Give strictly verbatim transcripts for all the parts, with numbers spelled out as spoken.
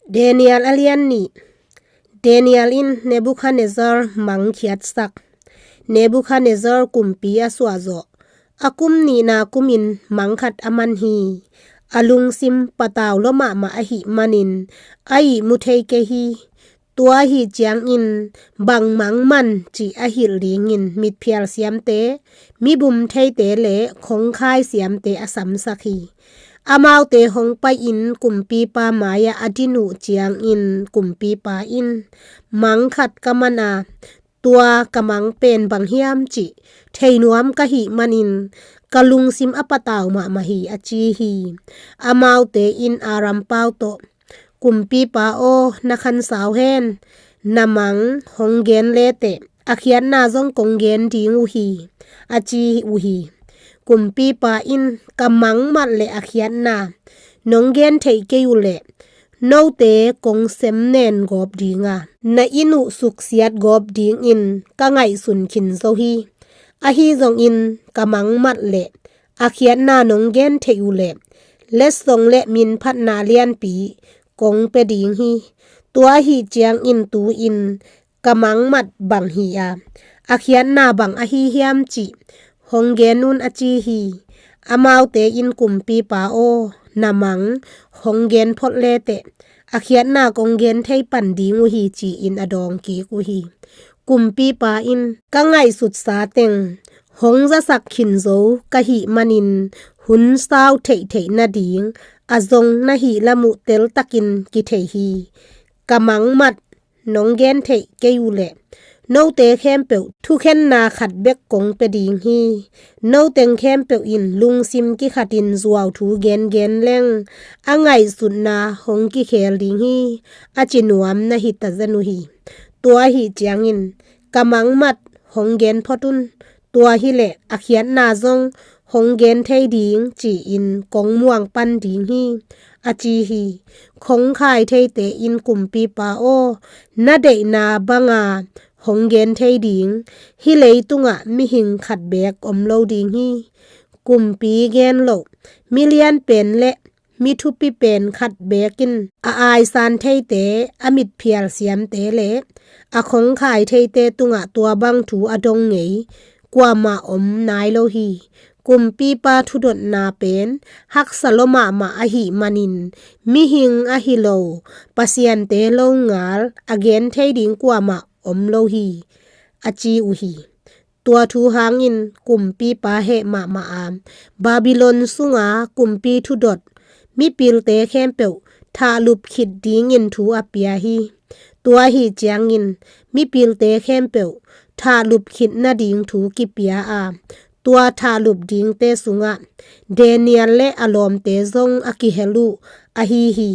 Daniel a lian nih. Daniel in Nebuchadnezzar mangkhiatsak. Nebuchadnezzar kumpi a suahzawh, a kum nihna kumin mangkhat a man hi. A lungsim patau lua mahmah ahih manin a ihmu thei kei hi. Tua ahih ciangin bang mang man cih a hilh dingin mitphial siamte, mibum theite le khongkhai siamte a samsak hi. Amaute hong pai-in kumpipa mai-ah a din uh ciangin kumpipa in, mangkhat ka man a, tua ka mang pen bang hiam cih thei nuam ka hih manin ka lungsim a patau mahmah hi, a ci hi. Amaute in Aram pau tawh, kumpipa aw, na khansau hen, na mang hong gen leteh a khiatna zong kong gen ding uh hi, a ci uh hi. Kumpipa in, ka mang mat le a khiatna nong gen theih kei uh leh note kong sem nen gawp ding a, na inn uh suksiat gawp dingin ka ngaihsun khin zo hi. Ahi zongin ka mang mat le a khiatna nong gen theih uh leh letsong le minphatna lianpi kong pia ding hi. Tua ahih ciangin tu-in ka mang mat bang hi a, a khiatna bang ahi hiam cih hong gen un, a ci hi. Amaute in, kumpipa aw, na mang hong gen phot leteh a khiatna kong gen thei pan ding uh hi, ci-in a dawng kik uh hi. Kumpipa in, ka ngaihsutsa teng hong zasak khin zo ka hih manin hun sau theihtheih nading a zong na hih lam uh teltakin kithei hi. Ka mang mat nong gen theih kei uh leh note khempeuh thukhenna khat bek kong pia ding hi. Noteng khempeuh in lungsim kikhatin zuau thu gengen leng a ngaihsutna hong kikhel ding hi, a ci nuam na hi tazen uh hi. Tua ahih ciangin ka mang mat hong gen phot un. Tua hileh a khiatna zong hong gen thei ding, ci-in kong muang pan ding hi, a ci hi. Khongkhai theite in, kumpipa aw, na deihna banga hong gen thei ding, hih leitungah mihing khat beek om lo ding hi. Kumpi gen loh, milian pen le mi thupi pen khat beek in a aisan theite, a mitphial siamte le a khongkhai theite tungah tua bang thu a dong ngei kuamah om nai lo hi. Kumpipa thudotna pen haksa lua mahmah ahih manin mihing ahi lo, pasiante longal a gen thei ding kuamah om lo hi, a ci uh hi. Tua thu hangin kumpipa heh mahmah a, Babylon sunga kumpi thudot mipilte khempeuh thahlup khit dingin thu a pia hi. Tua ahih ciangin mipilte khempeuh thahlup khit nading thu kipia a, tua thahlup dingte sungah Daniel le a lawmte zong a kihel uh ahi hi.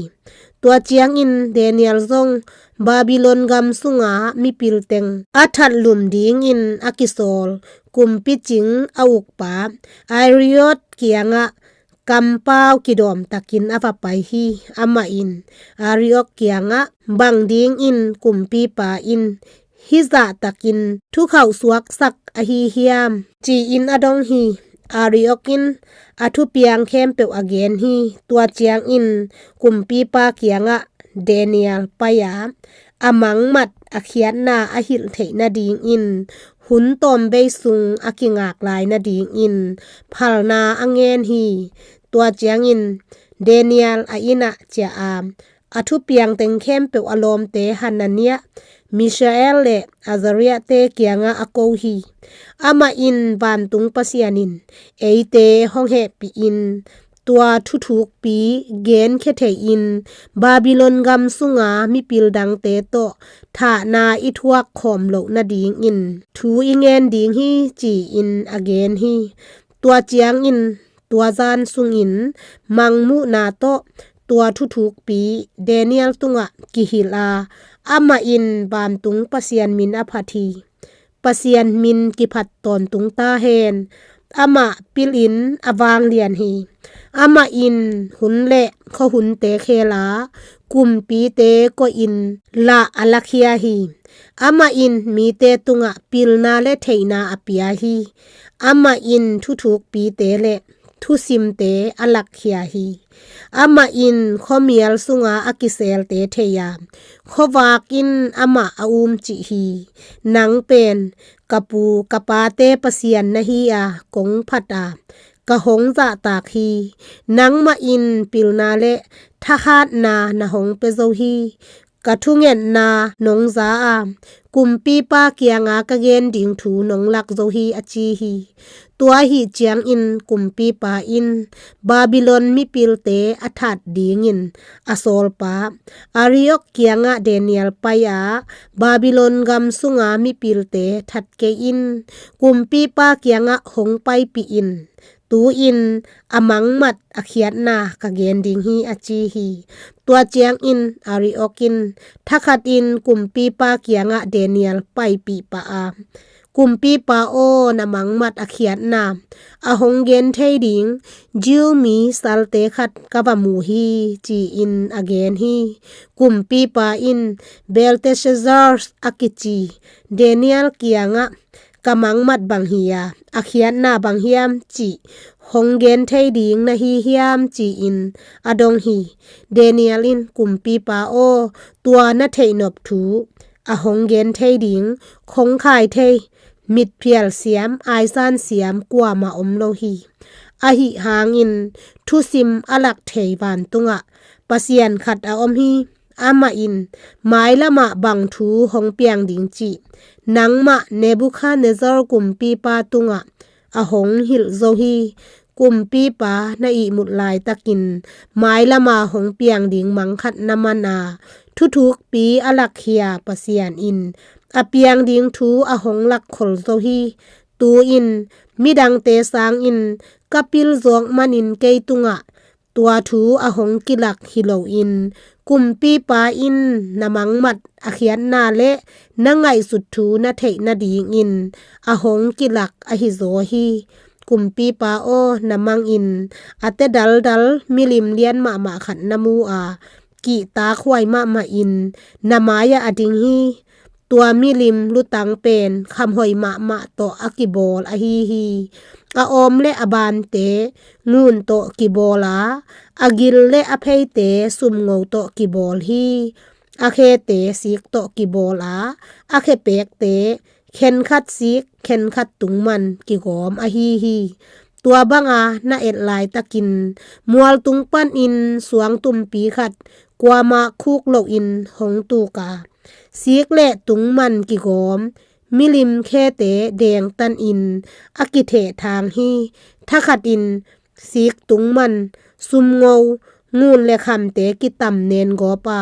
Tua ciangin Daniel zong Babylon gam sunga mipil teng a thatlum dingin a kisawl kumpi cing a ukpa Ariok kiangah kampau kidawmtakin a va pai hi. Amah in Ariok kiangah, bang dingin kumpipa in hih zahtakin thukhauh suaksak ahi hiam, ci-in a dong hi. Ariok in a thupiang khempeuh a gen hi. Tua ciangin kumpipa kiangah Daniel pai-a, a mangmat a khiatna a hilh theih nadingin hun tawmbei sung a kingak lai nadingin phalna a ngen hi. Tua ciangin Daniel a innah ciah a, a thupiang teng khempeuh a lawmte Hananiah, Mishael le Azariah-te kiangah a ko hi. Amah in, vantung Pasian in eite hong hehpihin tua thuthukpi genkhia thei-in Babylon gam sunga mipil dangte tawh thahna i thuak khawm loh nadingin thu i ngen ding hi, ci-in a gen hi. Tua ciangin tua zan sungin mangmuhna tawh tua thuthukpi Daniel tungah kihilh a, amah in vantung Pasian min a phat hi. Pasian min kiphat tawntung ta hen. Amah pilin a vanglian hi. Amah in hun le khuahunte khel a, kumpite koihin lah a lakhia hi. Amah in mite tungah pilna le theihna a pia hi. Amah in thuthukpite le thusimte a lakkhia hi. Amah in khuamial sunga a kiselte thei a, khuavak in amah a umcih hi. Nang pen ka pu ka pate Pasian na hi a, kong phat a, ka hong zahtak hi. Nangmah in pilna le thahatna na hong pia zo hi. Ka thungetna nong za a, kumpipa kianga ka gen ding thu nong lak zo hi, a ci hi. Tua ahih ciangin kumpipa in Babylon mipilte a that dingin a sawlpa Ariok kiangah Daniel pai a, Babylon gam sunga mipilte that kei in, kumpipa kiangah hong paipih in. Tu-in a mangmat a khiatna ka gen ding hi, a ci hi. Tua ciangin Ariok in thakhatin kumpipa kiangah Daniel paipih pah a, kumpipa aw, na mangmat a khiatna a hong gen thei ding Jew mi salte khat ka va mu hi, ci-in a gen hi. Kumpipa in Belteshazzar a kici Daniel kiangah ka mangmat bang hi a, a khiatna bang hiam cih hong gen thei ding na hi hiam, ci-in a dong hi. Daniel in kumpipa aw, tua na theihnop thu a hong gen thei ding khongkhai thei, mitphial siam, aisan siam kuamah om lo hi. Ahi hangin thusim a lak thei vantungah Pasian khat a om hi. Amah in mailamah bang thu hong piang ding cih nangmah Nebuchadnezzar kumpipa tungah a hong hilh zo hi. Kumpipa na ihmut laitakin mailama hong piang ding mang khat na man a, thuthukpi a lakkhia Pasian in a piang ding thu a hong lakkhol zo hi. Tu-in midangte sangin ka pil zawk manin kei tungah tua thu a hong kilak hi loin, kumpipa in na mangmat a khiatna le na ngaihsut thu na theih nadingin a hong kilak ahi zaw hi. Kumpipa aw, na mangin a te daldal milim lian mahmah khat na mu a, kihtakhuai mahmah in na mai-ah a ding hi. Tua milim lutang pen khamhoih mahmah tawh a kibawl ahi hi. A awm le a bante ngun tawh kibawl a, a gil le a pheite sumngo tawh kibawl hi. A khete sik tawh kibawl a, a khepekte khenkhat sik khenkhat tungman kigawm ahi hi. Tua banga na et laitakin mualtung panin suangtumpi khat kuamah khuk lohin hong tuk a, sik le tungman kigawm milim khete dengtanin a kithehthang hi. Thakhatin sik tungman sumngo ngun le khamte kitam nengawp a,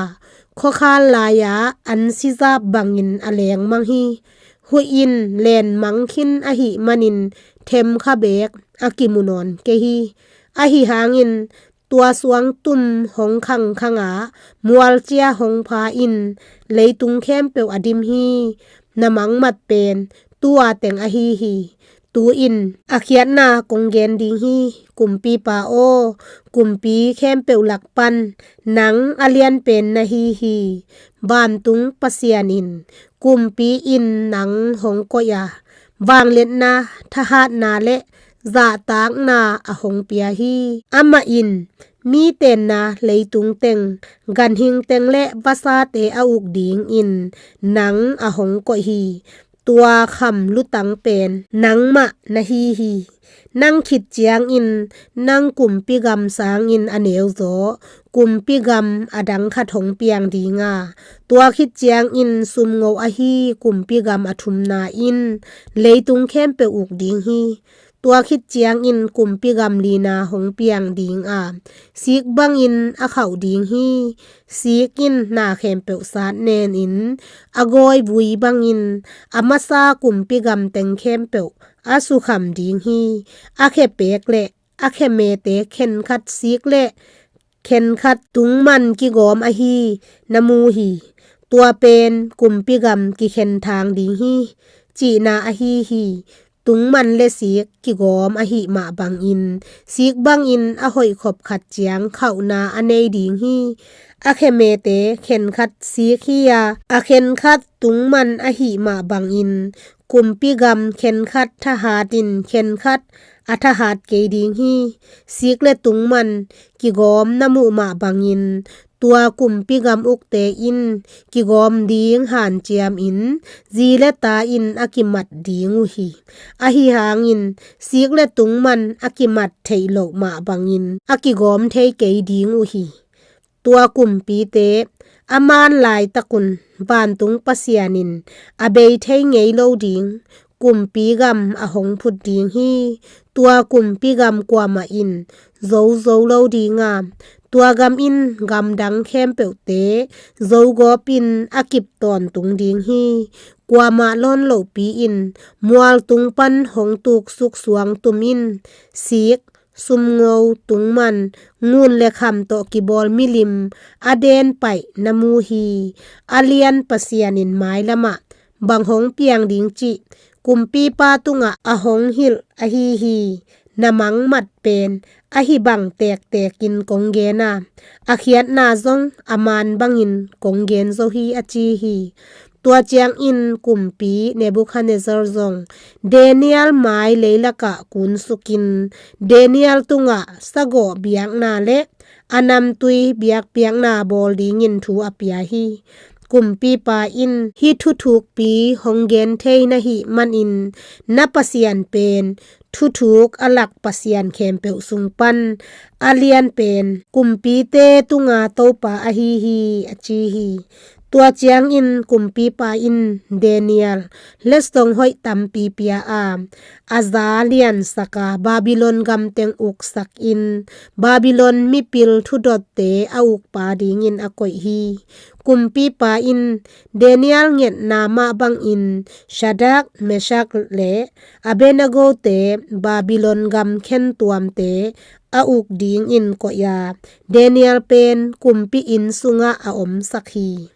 khuakhal lai-a an sizap bangin a lengmang hi. Huih in lenmang khin ahih manin themkha beek a kimu nawn kei hi. Ahi hangin tua suangtum hong khangkhang a, mualcia hong pha in leitung khempeuh a dim hi. Na mangmat pen tua teng ahi hi. Tu-in a khiatna kong gen ding hi. Kumpipa aw, kumpi khempeuh lak pan nang a lianpen na hi hi. Vantung Pasian in kumpi in nang hong koih a, vangliatna, thahatna le zahtakna a hong pia hi. Amah in mi tenna leitung teng, ganhing teng le vasate a uk dingin nang a hong koih hi. Tua kham lutang pen nangmah na hi hi. Nang khit ciangin nang kumpi gam sangin a neuzaw kumpi gam a dang khat hong piang ding a, tua khit ciangin sumngo ahi kumpi gam a thumna in leitung khempeuh uk ding hi. Tua khit ciangin kumpi gam lina hong piang ding a, sik bangin a khauh ding hi. Sik in na khempeuh sat nenin a gawi vui bangin a masa kumpi gam teng khempeuh a sukham ding hi. A khepek le a khemete khenkhat sik le khenkhat tungman kigawm ahi na mu hi. Tua pen kumpi gam kikhenthang ding hi, cihna ahi hi. Tungman le sik kigawm ahih mah bangin sik bangin a hoih khop khat ciang khauhna a nei ding hi. A khemete khenkhat sik hi a, a khenkhat tungman ahih mah bangin kumpi gam khenkhat thahatin khenkhat a thahat kei ding hi. Sik le tung man kigawm na muh mah bangin tua kumpi gam ukte in kigawm ding hanciamin zi le ta in a kimat ding uh hi. Ahi hangin sik le tung man a kimat theih loh mah bangin a kigawm thei kei ding uh hi. Tua kumpite a man laitakun vantung Pasian in a bei thei ngei lo ding kumpi gam a hong phut ding hi. Tua kumpi gam kuamah in zo zo lo ding a, tua gam in gamdang khempeuhte zogawp in a kip tawntung ding hi. Kuamah lawn lohpi in mualtung pan hong tuksuk suangtum in sik, sumngo, tung man, ngun le kham tawh kibawl milim a den paih na mu hi. A lian Pasian in mailamah bang hong piang ding cih kumpipa tungah a hong hilh ahi hi. Na mangmat pen ahi bang tektekin kong gen a, a khiatna zong a man bangin kong gen zo hi, a ci hi. Tua ciangin kumpi Nebukhadnezzar zong Daniel mai leilakah kunsukin Daniel tungah sagawh biakna le a namtui biakpiakna bawl dingin thu a pia hi. Kumpipa in hih thuthukpi hong gen thei na hih manin na Pasian pen thuthuk a lak pasian khempeuh sung pan a lian pen kumpite tunga Topa ahi hi, a ci hi. Tua ciangin kumpipa in Daniel letsong hoih tampi pia a, a za liansak a Babylon gam teng uksakin Babylon mipil thudotte a ukpa dingin a koih hi. Kumpipa in Daniel ngetna mah bangin Shadrach, Meshach le Abednego-te Babylon gam khentuamte a uk dingin koih a, Daniel pen kumpi inn sungah a omsak hi.